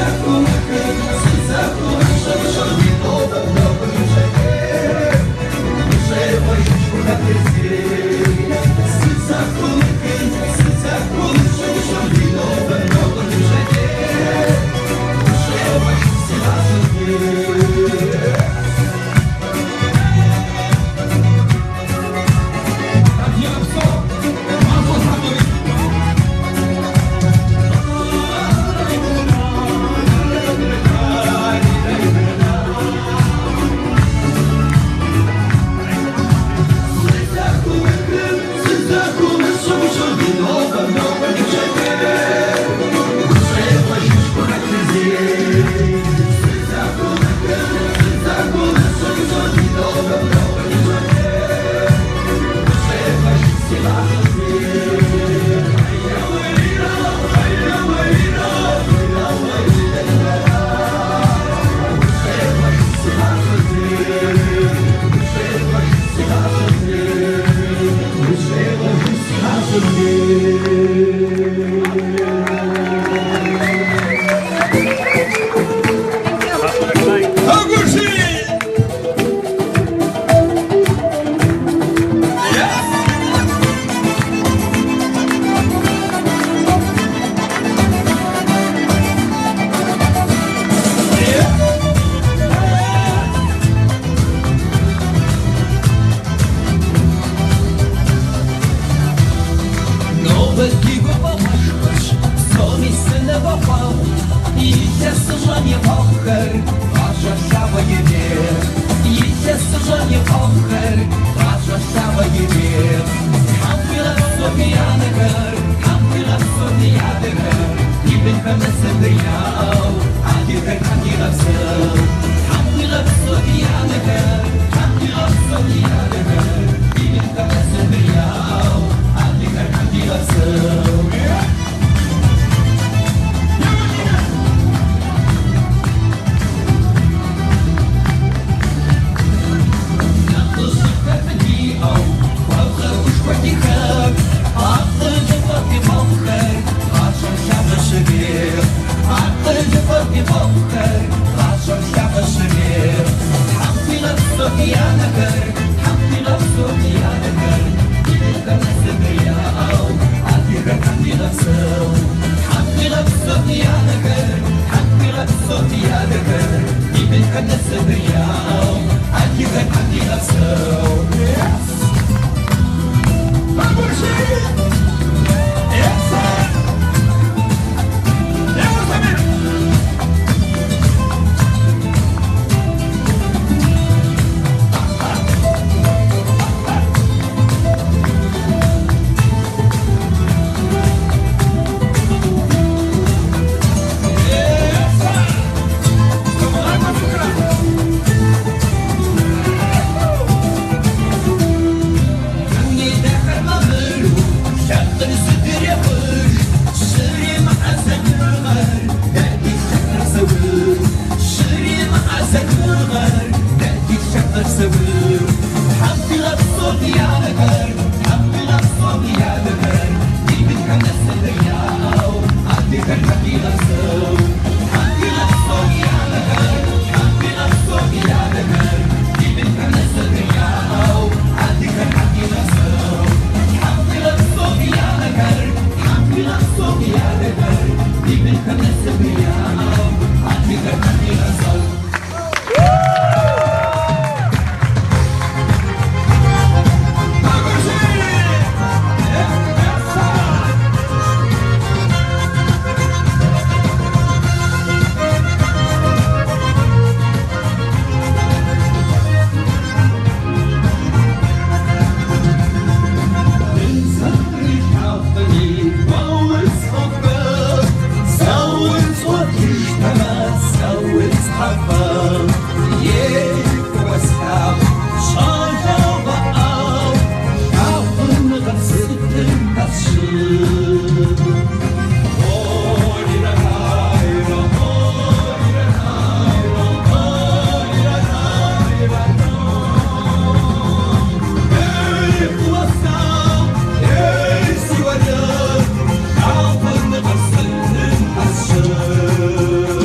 Thank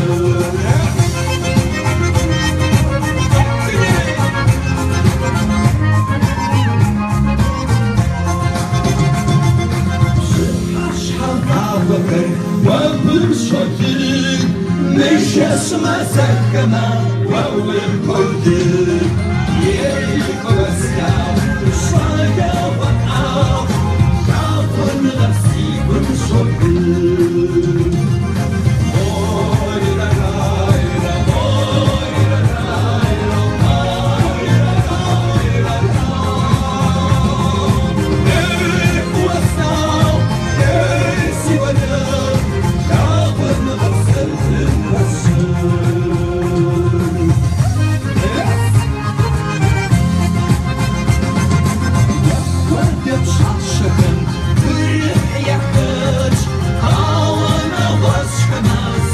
you. Жэщ мазэхэмэ уэ уи Ей, фӏыуэ слъагъу, щӏалэгъуэ ӏэфӏ, лъагъуныгъэр си гум щобыд. Ей, фӏыуэ слъагъу, ей, си уэрэд, лъагъуныгъэр сытым хуэсщӏын? Уэ пхуэдэ пщащэхэм гурыхь яхэтщ, ауэ нэгъуэщӏхэм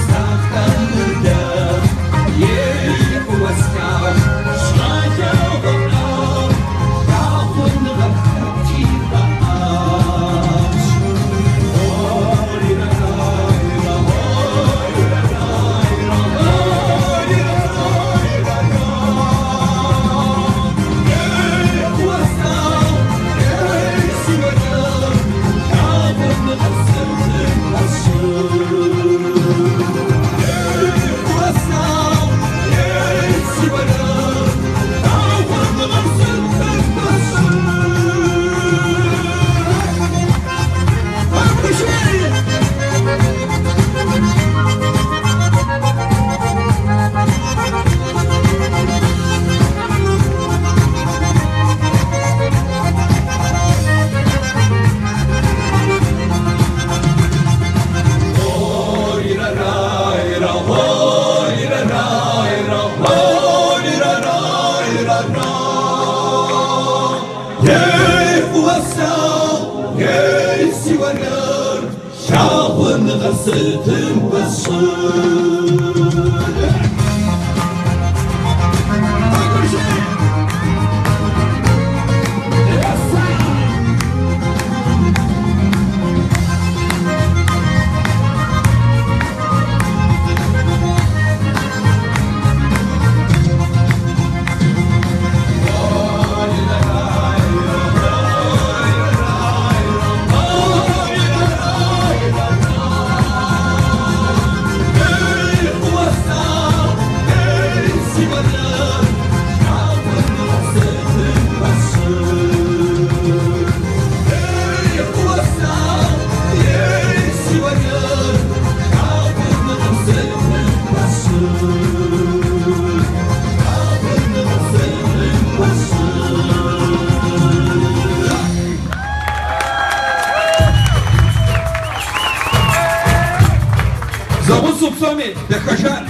сахэмыдэ. Ей, фӏыуэ слъагъу, щӏалэгъуэ ӏэфӏ, лъагъуныгъэр хэти фӏэӏэфӏщ. Ей, фӏыуэ слъагъу, ей, си уэрэд, лъагъуныгъэр сытым хуэсщӏын? Ей, фӏыуэ слъагъу, ей, си уэрэд, лъагъуныгъэр сытым хуэсщӏын? Ей, фӏыуэ слъагъу, ей, си уэрэд, лъагъуныгъэр сытым хуэсщӏын? Ей, фӏыуэ слъагъу, ей, си уэрэд, лъагъуныгъэр сытым хуэсщӏын? Ей, фӏыуэ слъагъу, ей, си уэрэд, лъагъуныгъэр сытым хуэсщӏын? Лъагъуныгъэр сытым хуэсщӏын? Зэгъусэу псоми Дахэжан.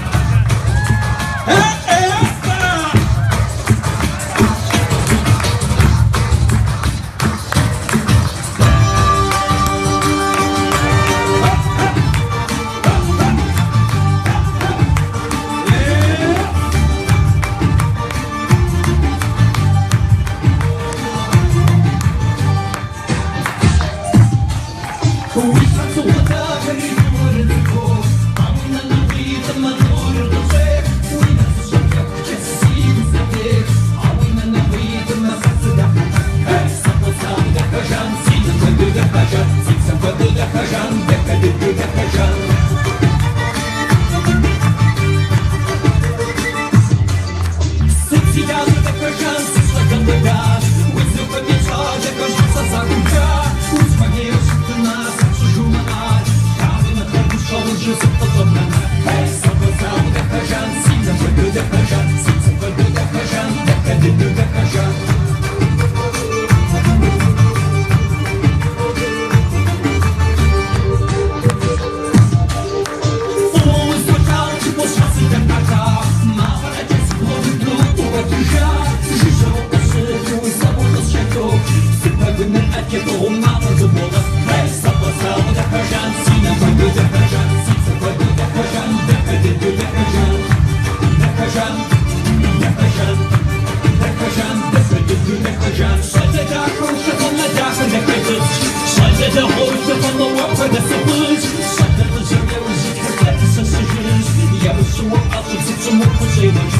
Уи щхьэцыгъуэ дахэр иджы уэрыдыхо, а уи нэ нагъуитӏым нурыр къыщӏех, уи нэ сыщӏэплъэхукӏэ сигу зэпех, а уи нэ нагъуитӏым сэ сыдахьэх. Эй, сэ фӏыуэ Дахэжан, си нэм хуэдэу Дахэжан, си псэм хуэдэу Дахэжан, дахэ дыдэу Дахэжан. Сыт си лажьэ, Дахэжан, сыщӏэхэмыдащ, узыхуэмей щӏалэхэм сэ сахумха, узыхуэмейуэ щытмэ, сыт щӏыжумыӏар, лъагъуныгъэр гущӏэгъуншэу сыт къыщӏэбнэнар? Эй, сэ фӏыуэ Дахэжан, си нэм хуэдэу Дахэжан, си псэм хуэдэу Дахэжан, дахэ дыдэу Дахэжан. Фӏыуэ узолъагъу, жыпӏэу щхьэ сыдэпхьэха, мафӏэр ӏэкӏэ сыпхуэбыду укъуэтыжа, жыжьэу укъыщыту, сэ укъысщэту, сыпэгуныр ӏэкӏэ пӏыгъыу мафӏэр зыбогъэс. Эй, сэ фӏыуэ слъагъу Дахэжан, си нэм хуэдэу Дахэжан, си псэм хуэдэу Дахэжан, дахэ дыдэу Дахэжан. Дахэжан, Дахэжан, Дахэжан, дахэ дыдэу Дахэжан. Щӏалэ дахэу лъыхъуэмэ дахэр зэхэщӏыкӏ, щӏалэ дэгъуэу лъыхъуэмэ уэ пхуэдэ сыхъунщ, щӏалэ лӏыжьым яужь итхэр хэт сэ сыжынщ, ямыщӏыуэ ӏэщӏыб зыпщӏым ухущӏегъуэж.